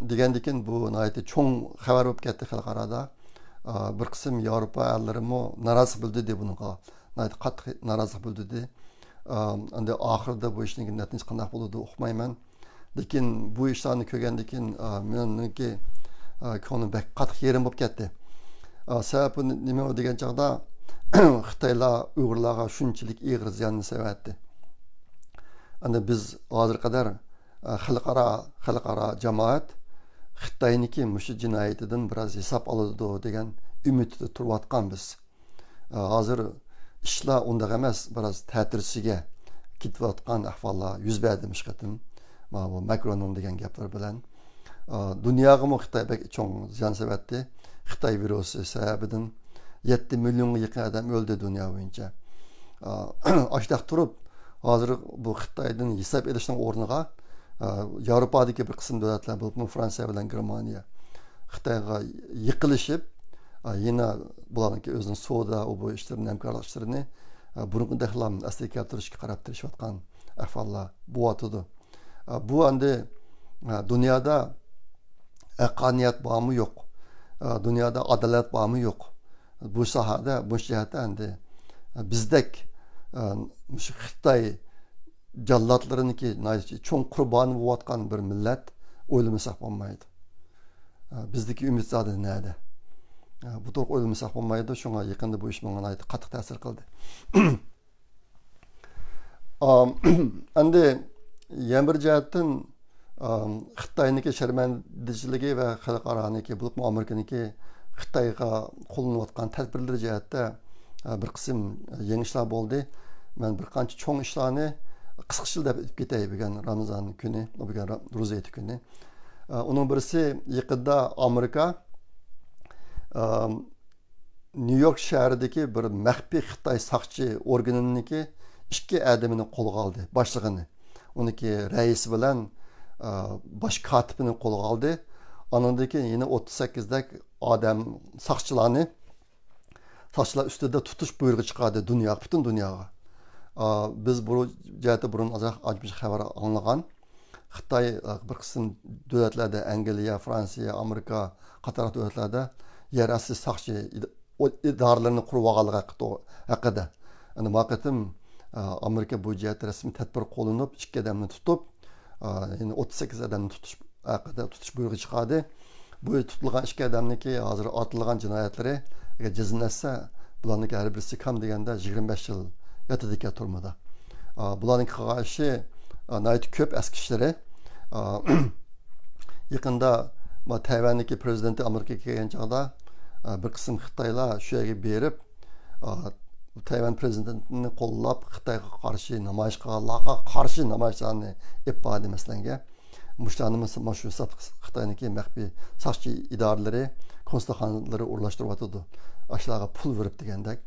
دېگەندىكىن بۇ ناھايىتى چوڭ خەۋەر بولۇپ كەتتى خەلقئارادا. ئا، بىر قىسىم ياۋروپا ئەللىرىمۇ نارازىلىق بىلدۈردى بۇنىڭغا. ناھايىتى قاتتىق نارازىلىق بىلدۈردى. ئا، ئەمدى ئاخىرىدا بۇ ئىشنىڭ نەتىجىسى قانداق بولىدۇ ئۇقمايمەن. لېكىن بۇ ئىشلارنى كۆرگەندىن كېيىن، ئا، مېنىڭكى، ئا، كۆڭلۈم بەك قاتتىق يېرىم بولۇپ كەتتى. ئا، سەۋەبى نېمە دېگەن چاغدا، خىتايلار ئۇيغۇرلارغا شۇنچىلىك ئېغىر زىياننى سېلىۋەتتى. ئەمدى بىز ھازىرغا قەدەر، ئا، خەلقئارا، خەلقئارا جامائەت خىتاينىڭكى مۇشۇ جىنايىتىدىن بىراز ھېساب ئالىدۇ دېگەن ئۈمىدتە تۇرۇۋاتقان بىز. ھازىر ئىشلار ئۇنداق ئەمەس، بىراز تەتۈرىسىگە كېتىۋاتقان ئەھۋاللار يۈز بەردى مۇشۇ قېتىم. مانا بۇ ماكروننىڭ دېگەن گەپلىرى بىلەن. دۇنياغىمۇ خىتاي بەك چوڭ زىيان سېلىۋەتتى. خىتاي ۋىرۇسى سەۋەبىدىن يەتتە مىليونغا يېقىن ئادەم ئۆلدى دۇنيا بويىچە. ئاشۇنداق تۇرۇپ، ھازىر بۇ خىتايدىن ھېساب ئېلىشنىڭ ئورنىغا، ئا، ياۋروپادىكى بىر قىسىم دۆلەتلەر، بولۇپمۇ فرانسىيە بىلەن گېرمانىيە خىتايغا يېقىنلىشىپ، ئا، يەنە بۇلارنىڭكى ئۆزىنىڭ سودا، ئۇ بۇ ئىشلىرىنى، ھەمكارلىق ئىشلىرىنى، ئا، بۇرۇنقىدەكلا ئەسلىگە كەلتۈرۈشكە قاراپ تىرىشىۋاتقان ئەھۋاللار بولۇۋاتىدۇ. ئا، بۇ ئەمدى، ئا، دۇنيادا ھەققانىيەت بارمۇ يوق؟ ئا، دۇنيادا ئادالەت بارمۇ يوق؟ بۇ ساھەدە، بۇ جەھەتتە ئەمدى بىزدەك، ئە، مۇشۇ خىتاي جاللاتلىرىنىڭكى ناھايىتى چوڭ قۇربانى بولۇۋاتقان بىر مىللەت ئويلىمىساق بولمايدۇ. ئە، بىزدىكى ئۈمىد زادى نەدە؟ ئە، بۇ توغرا ئويلىمىساق بولمايدۇ. شۇڭا يېقىندا بۇ ئىش ماڭا ناھايىتى قاتتىق تەسىر قىلدى. ئام، ئەمدى يەنە بىر جەھەتتىن، ئام، خىتاينىڭكى شەرمەندىچىلىكى ۋە خەلقئارانىڭكى، بولۇپمۇ ئامېرىكىنىڭكى خىتايغا قوللىنىۋاتقان تەدبىرلىرى جەھەتتە، ئە، بىر قىسىم يېڭى ئىشلار بولدى. مەن بىر قانچە چوڭ ئىشلارنى، قىسقىچىلا دەپ ئۆتۈپ كېتەي بۈگۈن رامىزان كۈنى، بۈگۈن را-، روزا ھېيتى كۈنى. ئۇنىڭ بىرسى، يېقىندا ئامېرىكا، ئە، نيۇ يورك شەھىرىدىكى بىر مەخپىي خىتاي ساقچى ئورگىنىنىڭكى ئىككى ئادىمىنى قولغا ئالدى، باشلىقىنى. ئۇنىڭكى رەئىسى بىلەن، ئە، باش كاتىپىنى قولغا ئالدى. ئانىڭدىن كېيىن يەنە ئوتتۇز سەككىزدەك ئادەم ساقچىلارنى، ساقچىلار ئۈستىدە تۇتۇش بۇيرۇقى چىقاردى دۇنياغا، پۈتۈن دۇنياغا. ئا، بىز بۇ جەھەتتە بۇرۇن ئازراق ئاجىز خەۋەر ئاڭلىغان. خىتاي، ئا، بىر قىسىم دۆلەتلەردە، ئەنگلىيە، فرانسىيە، ئامېرىكا قاتارلىق دۆلەتلەردە يەر ئاستى ساقچى ئىد-، ئو-، ئىدارىلىرىنى قۇرۇۋالغانلىقى ھەققىدە، ھەققىدە. ئەمدى ما قېتىم، ئا، ئامېرىكا بۇ جەھەتتە رەسمىي تەدبىر قوللىنىپ، ئىككى ئادەمنى تۇتۇپ، ئا، يەنى ئوتتۇز سەككىز ئادەمنى تۇتۇش ھەققىدە تۇتۇش بۇيرۇقى چىقاردى. بۇ تۇتۇلغان ئىككى ئادەمنىڭكى ھازىر ئاتالغان جىنايەتلىرى، ئەگەر جەزملەشسە، بۇلارنىڭكى ھەر بىرسى كەم دېگەندە يىگىرمە بەش يىل ياتىدىكەن تۈرمىدە. ئا، بۇلارنىڭكى قىلغان ئىشى، ئا، ناھايىتى كۆپ ئەسكى ئىشلىرى. ئا، يېقىندا ما تەيۋەندىكى پرېزىدېنتى ئامېرىكىغا كەلگەن چاغدا، ئا، بىر قىسىم خىتايلار شۇ يەرگە بېرىپ، ئا، تەيۋەن پرېزىدېنتىنى قوللاپ، خىتايغا قارشى نامايىش قىلغانلارغا قارشى نامايىشلارنى ئېلىپ باردى، مەسىلەنگە. مۇشۇلارنى مۇشۇ ھېساب خىتاينىڭكى مەخپىي ساقچى ئىدارىلىرى، كونسۇلخانىلىرى ئورۇنلاشتۇرۇۋاتىدۇ. ئاشۇلارغا پۇل بېرىپ دېگەندەك.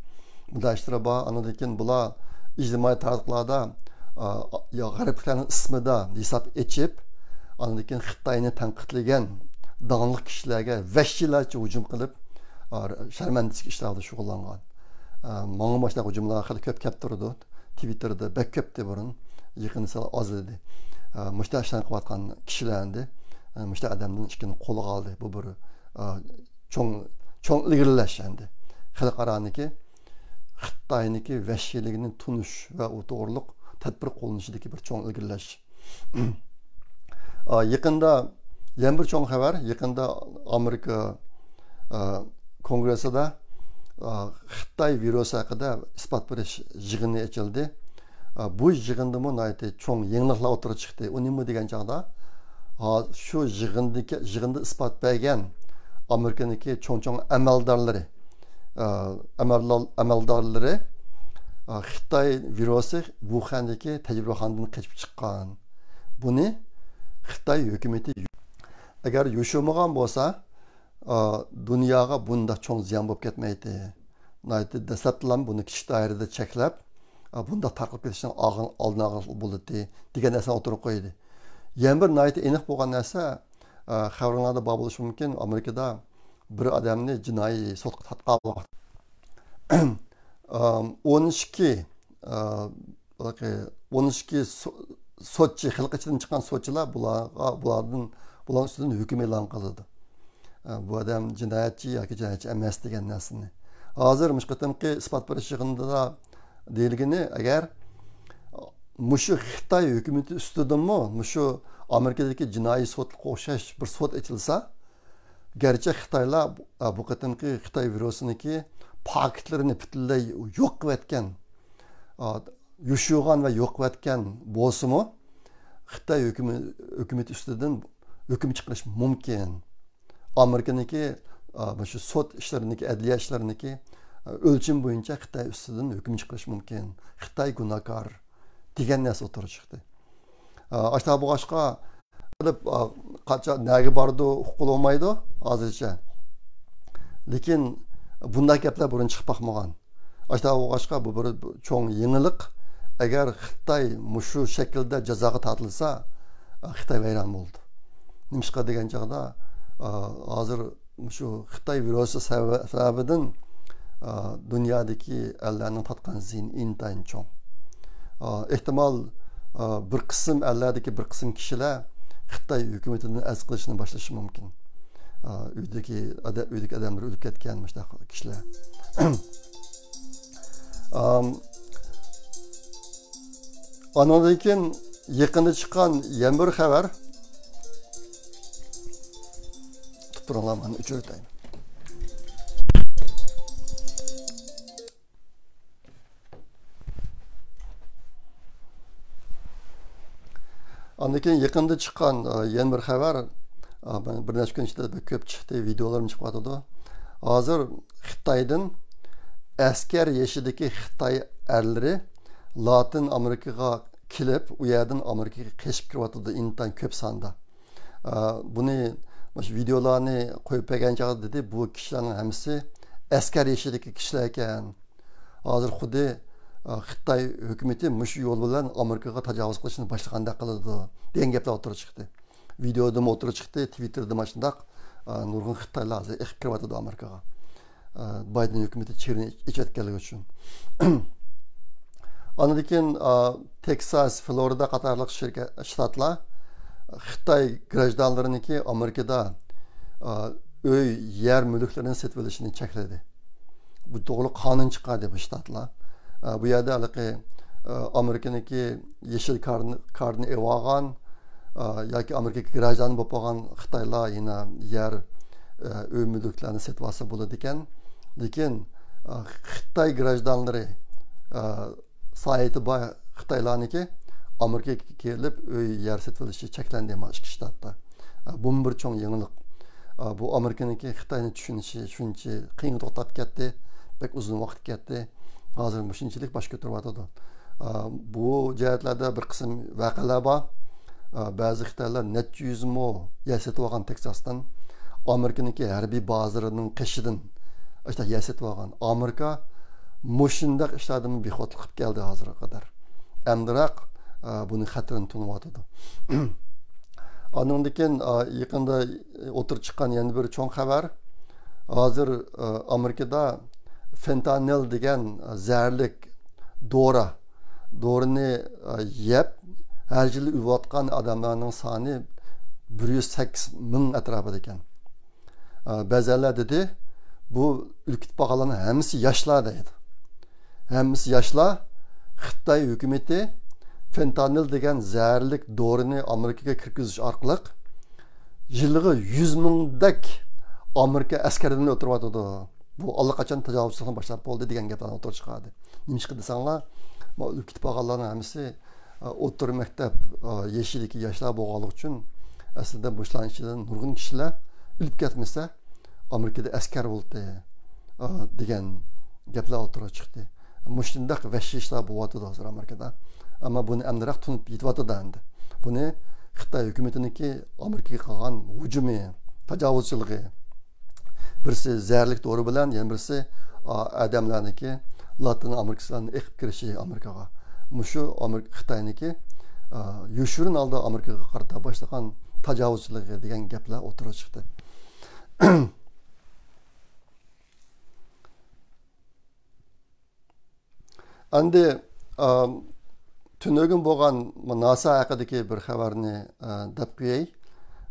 بۇنداق ئىشلار بار. ئاندىن كېيىن بۇلار ئىجتىمائىي تاراتقۇلاردا، ئا، يا غەربلىكلەرنىڭ ئىسمىدا ھېساب ئېچىپ، ئاندىن كېيىن خىتاينى تەنقىدلىگەن داڭلىق كىشىلەرگە ۋەھشىيلەرچە ھۇجۇم قىلىپ، ئا، شەرمەندىچىلىك ئىشلار بىلەن شۇغۇللانغان. ئا، ماڭا مۇشۇنداق ھۇجۇملار خېلى كۆپ كەپ تۇرىدۇ. تىۋىتتېردا بەك كۆپتى بۇرۇن. يېقىندا سەل ئازلىدى. ئا، مۇشۇنداق ئىشلارنى قىلىۋاتقان كىشىلەر ئەمدى، ئا، مۇشۇنداق ئادەمدىن ئىككىنى قولغا ئالدى. بۇ بىر، ئا، چوڭ، چوڭ ئىلگىرىلەش ئەمدى. خەلقئارانىڭكى خىتاينىڭكى ۋەھشىيلىكىنى تونۇش ۋە ئۇ توغرۇلۇق تەدبىر قوللىنىشىدىكى بىر چوڭ ئىلگىرىلەش. ئا، يېقىندا يەنە بىر چوڭ خەۋەر. يېقىندا ئامېرىكا، ئا، كونگرېسسىدا، ئا، خىتاي ۋىرۇسى ھەققىدە ئىسپات بېرىش يىغىنى ئېچىلدى. ئا، بۇ يىغىندىمۇ ناھايىتى چوڭ يېڭىلىقلار ئوتتۇرىغا چىقتى. ئۇ نېمە دېگەن چاغدا، ھا، شۇ يىغىندىكى، يىغىندا ئىسپات بەرگەن ئامېرىكىنىڭكى چوڭ-چوڭ ئەمەلدارلىرى، ئا، ئەمەلدار-، ئەمەلدارلىرى، ئا، خىتاي ۋىرۇسى ۋۇخەندىكى تەجرىبىخانىدىن قېچىپ چىققان. بۇنى خىتاي ھۆكۈمىتى ئەگەر يوشۇرمىغان بولسا، ئا، دۇنياغا بۇنداق چوڭ زىيان بولۇپ كەتمەيتتى. ناھايىتى دەسلەپتىلا بۇنى كىچىك دائىرىدە چەكلەپ، ئا، بۇنداق تارقىلىپ كېتىشنىڭ ئالغىن-، ئالدىنى ئالغىلى بولاتتى دېگەن نەرسىنى ئوتتۇرىغا قويدى. يەنە بىر ناھايىتى ئېنىق بولغان نەرسە، ئا، خەۋىرىڭلاردا بار بولۇشى مۇمكىن، ئامېرىكىدا بىر ئادەمنى جىنايى سوتقا تارتقان. ئا، ئون ئىككى، ئا، ھېلىقى ئون ئىككى سو-، سوتچى، خەلق ئىچىدىن چىققان سوتچىلار بۇلارغا، بۇلاردىن، بۇلارنىڭ ئۈستىدىن ھۆكۈم ئېلان قىلىدۇ. ئە، بۇ ئادەم جىنايەتچى ياكى جىنايەتچى ئەمەس دېگەن نەرسىنى. ھازىر مۇشۇ قېتىمقى ئىسپات بېرىش يىغىنىدا دېيىلگىنى، ئەگەر مۇشۇ خىتاي ھۆكۈمىتى ئۈستىدىنمۇ مۇشۇ ئامېرىكىدىكى جىنايى سوتقا ئوخشاش بىر سوت ئېچىلسا، گەرچە خىتايلار، ئە، بۇ قېتىمقى خىتاي ۋىرۇسىنىڭكى پاكىتلىرىنى پۈتۈنلەي يوق قىلىۋەتكەن، ئا، يوشۇرغان ۋە يوق قىلىۋەتكەن بولسىمۇ، خىتاي ھۆكۈمى-، ھۆكۈمىتى ئۈستىدىن ھۆكۈم چىقىرىش مۇمكىن. ئامېرىكىنىڭكى، ئا، مۇشۇ سوت ئىشلىرىنىڭكى، ئەدلىيە ئىشلىرىنىڭكى، ئا، ئۆلچىمى بويىچە خىتاي ئۈستىدىن ھۆكۈم چىقىرىش مۇمكىن. خىتاي گۇناھكار دېگەن نەرسە ئوتتۇرىغا چىقتى. ئا، ئاشۇنداق بولغاچقا، قىلىپ، ئا، قاچان، نەگە بارىدۇ، ئۇققىلى بولمايدۇ ھازىرچە. لېكىن بۇنداق گەپلەر بۇرۇن چىقىپ باقمىغان. ئاشۇنداق بولغاچقا، بۇ بىر چوڭ يېڭىلىق. ئەگەر خىتاي مۇشۇ شەكىلدە جازاغا تارتىلسا، ئا، خىتاي ۋەيران بولىدۇ. نېمىشقا دېگەن چاغدا، ئا، ھازىر مۇشۇ خىتاي ۋىرۇسى سەۋە-، سەۋەبىدىن، ئا، دۇنيادىكى ئەللەرنىڭ تارتقان زىيىنى ئىنتايىن چوڭ. ئا، ئېھتىمال، ئا، بىر قىسىم ئەللەردىكى بىر قىسىم كىشىلەر خىتاي ھۆكۈمىتىدىن ئەرز قىلىشنى باشلىشى مۇمكىن. ئا، ئۆيدىكى ئادە-، ئۆيدىكى ئادەملىرى ئۆلۈپ كەتكەن مۇشۇنداق كىشىلەر. ئام، ئانىڭدىن كېيىن يېقىندا چىققان يەنە بىر خەۋەر. تۇتۇپ تۇرۇڭلار، مانا ئۆچۈرۈۋېتەي. ئاندىن كېيىن يېقىندا چىققان، ئە، يەنە بىر خەۋەر، ئە، بىر نەچچە كۈن ئىچىدە بەك كۆپ چىقتى، ۋىدېئولىرىمۇ چىقىۋاتىدۇ. ھازىر خىتايدىن ئەسكەر يېشىدىكى خىتاي ئەرلىرى لاتىن ئامېرىكىغا كېلىپ، ئۇ يەردىن ئامېرىكىغا قېچىپ كىرىۋاتىدۇ، ئىنتايىن كۆپ ساندا. ئە، بۇنى، مۇشۇ ۋىدېئولارنى قويۇپ بەرگەن چاغدا دېدى، بۇ كىشىلەرنىڭ ھەممىسى ئەسكەر يېشىدىكى كىشىلەر ئىكەن. ھازىر خۇددى، ئە، خىتاي ھۆكۈمىتى مۇشۇ يول بىلەن ئامېرىكىغا تاجاۋۇز قىلىشنى باشلىغاندەك قىلىدۇ، دېگەن گەپلەر ئوتتۇرىغا چىقتى. ۋىدېودىمۇ ئوتتۇرىغا چىقتى، تىۋىتتېردىمۇ شۇنداق، ئە، نۇرغۇن خىتايلار ھازىر ئېقىپ كىرىۋاتىدۇ ئامېرىكىغا. ئە، بايدېن ھۆكۈمىتى چېگرىنى ئېچىۋەتكەنلىكى ئۈچۈن. ئاندىن كېيىن، ئە، تېكساس، فلورىدا قاتارلىق شىركەت، شتاتلار خىتاي گراژدانلىرىنىڭكى ئامېرىكىدا، ئە، ئۆي، يەر مۈلۈكلىرىنى سېتىۋېلىشىنى چەكلىدى. بۇ توغرىلىق قانۇن چىقاردى بۇ شتاتلار. ئە، بۇ يەردە ھېلىقى، ئە، ئامېرىكىنىڭكى يېشىل كارتىنى، كارتىنى ئېلىۋالغان، ئا، ياكى ئامېرىكا گراژدانى بولۇپ قالغان خىتايلار يەنە يەر، ئا، ئۆي مۈلۈكلەرنى سېتىۋالسا بولىدىكەن. لېكىن، ئا، خىتاي گراژدانلىرى، ئا، سايىتى بار خىتايلارنىڭكى ئامېرىكىغا كېلىپ ئۆي، يەر سېتىۋېلىشى چەكلەندى مانا ئىككى شتاتتا. ئا، بۇمۇ بىر چوڭ يېڭىلىق. ئا، بۇ ئامېرىكىنىڭكى خىتاينى چۈشىنىشى شۇنچە قىيىنغا توختاپ كەتتى، بەك ئۇزۇن ۋاقىت كەتتى. ھازىر مۇشۇنچىلىك باش كۆتۈرۈۋاتىدۇ. ئا، بۇ جەھەتلەردە بىر قىسىم ۋەقەلەر بار. ئا، بەزى خىتايلار نەچچە يۈز مو يەر سېتىۋالغان تېكساستىن، ئامېرىكىنىڭكى ھەربىي بازىرىنىڭ قېشىدىن ئاشۇنداق يەر سېتىۋالغان. ئامېرىكا مۇشۇنداق ئىشلاردىمۇ بىخەتەرلىك قىلىپ كەلدى ھازىرغا قەدەر. ئەمدىراق، ئا، بۇنىڭ خەتىرىنى تونۇۋاتىدۇ. ئاندىن كېيىن، ئا، يېقىندا ئوتتۇرىغا چىققان يەنە بىر چوڭ خەۋەر. ھازىر، ئا، ئامېرىكىدا فېنتانىل دېگەن زەھەرلىك دورا، دورىنى، ئا، يەپ، ھەر يىلى ئۆلۈۋاتقان ئادەملەرنىڭ سانى بىر يۈز سەككىز مىڭ ئەتراپىدا ئىكەن. ئا، بەزەنلەر دېدى، بۇ ئۆلۈپ كېتىپ قالغانلارنىڭ ھەممىسى ياشلار دەيدۇ. ھەممىسى ياشلار. خىتاي ھۆكۈمىتى فېنتانىل دېگەن زەھەرلىك دورىنى ئامېرىكىغا كىرگۈزۈش ئارقىلىق يىلىغا يۈز مىڭدەك ئامېرىكا ئەسكەرلىرىنى ئۆلتۈرۈۋاتىدۇ. بۇ ئاللىقاچان تاجاۋۇزچىلىقنى باشلاپ بولدى دېگەن گەپلەرنى ئوتتۇرىغا چىقاردى. نېمىشقا دېسەڭلار، بۇ ئۆلۈپ كېتىپ قالغانلارنىڭ ھەممىسى، ئوتتۇرا مەكتەپ، يېشىدىكى ياشلار بولغانلىقى ئۈچۈن، ئەسلىدە مۇشۇلارنىڭ ئىچىدە نۇرغۇن كىشىلەر ئۆلۈپ كەتمىسە، ئامېرىكىدا ئەسكەر بولدى، دېگەن گەپلەر ئوتتۇرىغا چىقتى. مۇشۇنداق ۋەھشىي ئىشلار بولۇۋاتىدۇ ھازىر ئامېرىكىدا. ئەمما بۇنى ئەمدىراق تونۇپ يېتىۋاتىدۇ ئەمدى. بۇنى خىتاي ھۆكۈمىتىنىڭكى ئامېرىكىغا قىلغان ھۇجۇمى، تاجاۋۇزچىلىقى. بىرسى زەھەرلىك دورا بىلەن، يەنە بىرسى، ئا، ئادەملەرنىڭكى لاتىن ئامېرىكىسىلارنى ئېقىپ كىرىشى ئامېرىكىغا. مۇشۇ ئامېرىكا، خىتاينىڭكى، ئا، يوشۇرۇن ھالدا ئامېرىكىغا قارىتا باشلىغان تاجاۋۇزچىلىقى دېگەن گەپلەر ئوتتۇرىغا چىقتى. ئەمدى، ئا، تۈنۈگۈن بولغان ناسا ھەققىدىكى بىر خەۋەرنى، ئا، دەپ قوياي.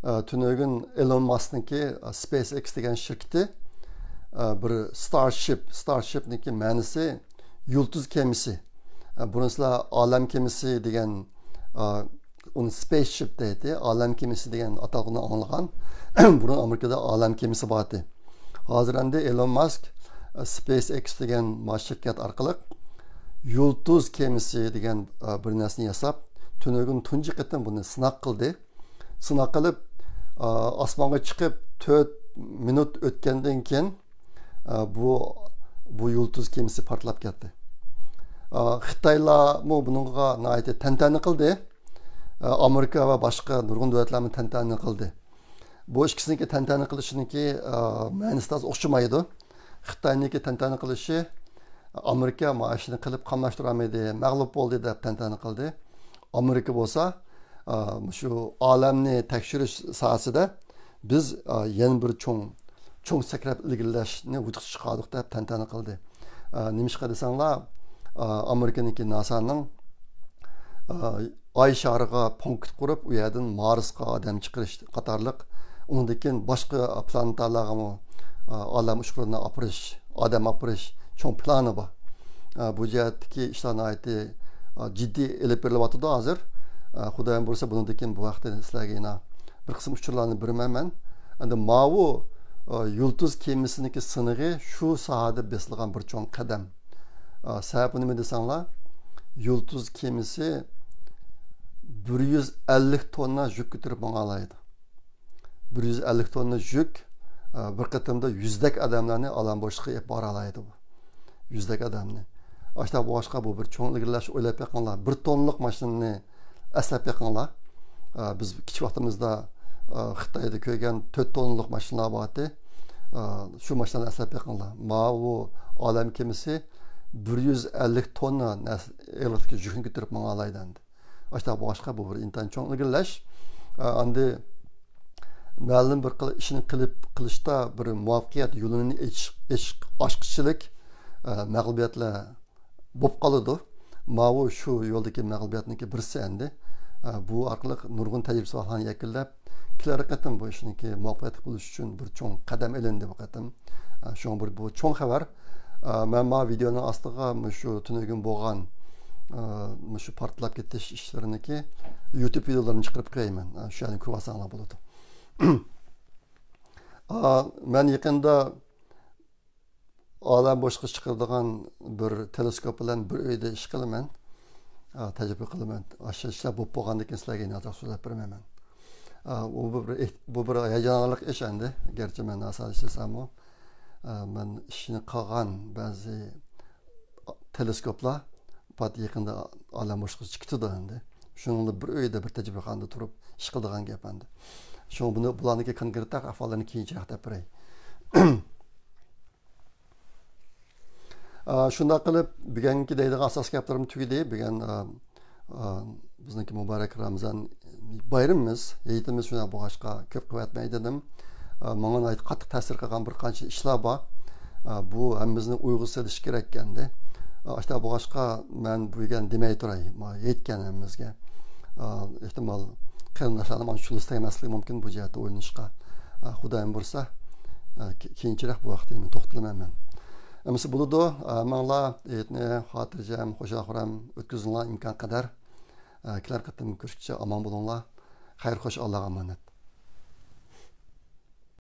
ئا، تۈنۈگۈن ئېلون ماسكنىڭكى، ئا، سپېيس ئېكس دېگەن شىركىتى، ئا، بىر ستارشىپ، ستارشىپنىڭكى مەنىسى يۇلتۇز كېمىسى. ئا، بۇنى سىلەر ئالەم كېمىسى دېگەن، ئا، ئۇنى سپېيس شىپ دەيتتى، ئالەم كېمىسى دېگەن ئاتالغۇنى ئاڭلىغان. بۇرۇن ئامېرىكىدا ئالەم كېمىسى بار ئىدى. ھازىر ئەمدى ئېلون ماسك، ئە، سپېيس ئېكس دېگەن ما شىركەت ئارقىلىق يۇلتۇز كېمىسى دېگەن، ئە، بىر نەرسىنى ياساپ، تۈنۈگۈن تۇنجى قېتىم بۇنى سىناق قىلدى. سىناق قىلىپ، ئە، ئاسمانغا چىقىپ تۆت مىنۇت ئۆتكەندىن كېيىن، ئە، بۇ، بۇ يۇلتۇز كېمىسى پارتلاپ كەتتى. ئە، خىتايلارمۇ بۇنىڭغا ناھايىتى تەنتەنە قىلدى. ئە، ئامېرىكا ۋە باشقا نۇرغۇن دۆلەتلەرمۇ تەنتەنە قىلدى. بۇ ئىككىسىنىڭكى تەنتەنە قىلىشىنىڭكى، ئە، مەنىسى ئاز ئوخشىمايدۇ. خىتاينىڭكى تەنتەنە قىلىشى، ئامېرىكا مانا شۇنى قىلىپ قاملاشتۇرالمىدى، مەغلۇپ بولدى دەپ تەنتەنە قىلدى. ئامېرىكا بولسا، ئا، مۇشۇ ئالەمنى تەكشۈرۈش ساھەسىدە بىز، ئا، يەنە بىر چوڭ، چوڭ سەكرەپ ئىلگىرىلەشنى ۋۇجۇدقا چىقاردۇق دەپ تەنتەنە قىلدى. ئا، نېمىشقا دېسەڭلار، ئا، ئامېرىكىنىڭكى ناسانىڭ، ئا، ئاي شارىغا پونكىت قۇرۇپ، ئۇ يەردىن مارسقا ئادەم چىقىرىش قاتارلىق، ئۇنىڭدىن كېيىن باشقا پلانېتالارغىمۇ، ئا، ئالەم ئۇچقۇرلىرىنى ئاپىرىش، ئادەم ئاپىرىش چوڭ پىلانى بار. ئا، بۇ جەھەتتىكى ئىشلار ناھايىتى، ئا، جىددىي ئېلىپ بېرىلىۋاتىدۇ ھازىر. ئا، خۇدايىم بۇيرۇسا، بۇنىڭدىن كېيىن بۇ ھەقتە سىلەرگە يەنە بىر قىسىم ئۇچۇرلارنى بېرىمەن مەن. ئەمدى ماۋۇ، ئا، يۇلتۇز كېمىسىنىڭكى سىنىقى شۇ ساھەدە بېسىلغان بىر چوڭ قەدەم. ئا، سەۋەبى نېمە دېسەڭلار، يۇلتۇز كېمىسى بىر يۈز ئەللىك توننا يۈك كۆتۈرۈپ ماڭالايدۇ. بىر يۈز ئەللىك توننا يۈك، ئە، بىر قېتىمدا يۈزدەك ئادەملەرنى ئالەم بوشلۇقىغا ئېلىپ بارالايدۇ بۇ. يۈزدەك ئادەمنى. ئاشۇنداق بولغاچقا، بۇ بىر چوڭ ئىلگىرىلەش. ئويلاپ بېقىڭلار، بىر توننىلىق ماشىنىنى ئەسلەپ بېقىڭلار. ئە، بىز كىچىك ۋاقتىمىزدا، ئە، خىتايدا كۆرگەن تۆت توننىلىق ماشىنىلار بارتى. ئە، شۇ ماشىنىلارنى ئەسلەپ بېقىڭلار. ماۋۇ ئالەم كېمىسى بىر يۈز ئەللىك توننا نەرسە، ئېغىرلىقتىكى يۈكنى كۆتۈرۈپ ماڭالايدۇ ئەمدى. ئاشۇنداق بولغاچقا، بۇ بىر ئىنتايىن چوڭ ئىلگىرىلەش. ئە، ئاندى مەلۇم بىر قىل-، ئىشنى قىلىپ، قىلىشتا بىر مۇۋەپپەقىيەت يولىنى ئېچىش، ئېچىش، ئاچقۇچىلىك، ئە، مەغلۇبىيەتلەر بولۇپ قالىدۇ. ماۋۇ شۇ يولدىكى مەغلۇبىيەتنىڭكى بىرسى ئەمدى. ئە، بۇ ئارقىلىق نۇرغۇن تەجرىبە ساۋاقلارنى يەكۈنلەپ، كېلەر قېتىم بۇ ئىشنىڭكى مۇۋەپپەقىيەتلىك بولۇشى ئۈچۈن بىر چوڭ قەدەم ئېلىندى بۇ قېتىم. ئە، شۇڭا بىر، بۇ چوڭ خەۋەر. ئە، مەن ماۋۇ ۋىدېئونىڭ ئاستىغا مۇشۇ تۈنۈگۈن بولغان، ئە، مۇشۇ پارتلاپ كېتىش ئىشلىرىنىڭكى يۇتۇب ۋىدېئولىرىنى چىقىرىپ قويايمەن. ئە، شۇ يەردىن كۆرۈۋالساڭلار بولىدۇ. ئە، مەن يېقىندا ئالەم بوشلۇقىغا چىقىرىدىغان بىر تېلېسكوپ بىلەن بىر ئۆيدە ئىش قىلىمەن. ئا، تەجرىبە قىلىمەن. ئاشۇ ئىشلار بولۇپ بولغاندىن كېيىن سىلەرگە يەنە ئازراق سۆزلەپ بېرىمەن مەن. ئا، ئۇ بىر، بۇ بىر ھاياجانلىق ئىش ئەمدى. گەرچە مەن ناساز ئىشلىسەممۇ، ئا، مەن ئىشنى قىلغان بەزى تېلېسكوپلار پات يېقىندا ئالەم بوشلۇقىغا چىقىپ كېتىدۇ ئەمدى. شۇنىڭ بىلەن بىر ئۆيدە بىر تەجرىبىخانىدا تۇرۇپ ئىش قىلىدىغان گەپ ئەمدى. شۇڭا بۇنى، بۇلارنىڭكى كونكرېتراق ئەھۋاللىرىنى كېيىنچىراق دەپ بېرەي. ئا، شۇنداق قىلىپ، بۈگۈنكى دەيدىغان ئاساسىي گەپلىرىم تۈگىدى. بۈگۈن، ئا، ئا، بىزنىڭكى مۇبارەك رامىزان بايرىمىمىز، ھېيتىمىز شۇنداق بولغاچقا كۆپ قىلىۋەتمەي دېدىم. ئا، ماڭا ناھايىتى قاتتىق تەسىر قىلغان بىر قانچە ئىشلار بار. ئا، بۇ ھەممىمىزنى ئويغا سېلىشى كېرەك ئەمدى. ئا، شۇنداق بولغاچقا مەن بۈگۈن دېمەي تۇراي، ما، ھېيتكەن ھەممىمىزگە. ئا، ئېھتىمال قېرىنداشلارنىڭ ماڭا چۈشىنىسى تەگمەسلىكى مۇمكىن بۇ جەھەتتە ئويلىنىشقا. ئا، خۇدايىم بۇيرۇسا، ئا، كې-، كېيىنچىراق بۇ ھەقتە مەن توختىلىمەن مەن. ئەمىسە بولىدۇ. ئا، ماڭلا ھېيتنى خاتىرجەم، خۇشال-خۇرام ئۆتكۈزۈڭلار ئىمكان قەدەر. ئا، كېلەر قېتىم كۆرۈشكىچە ئامان بولۇڭلار. خەير خوش، ئاللاغا ئامانەت.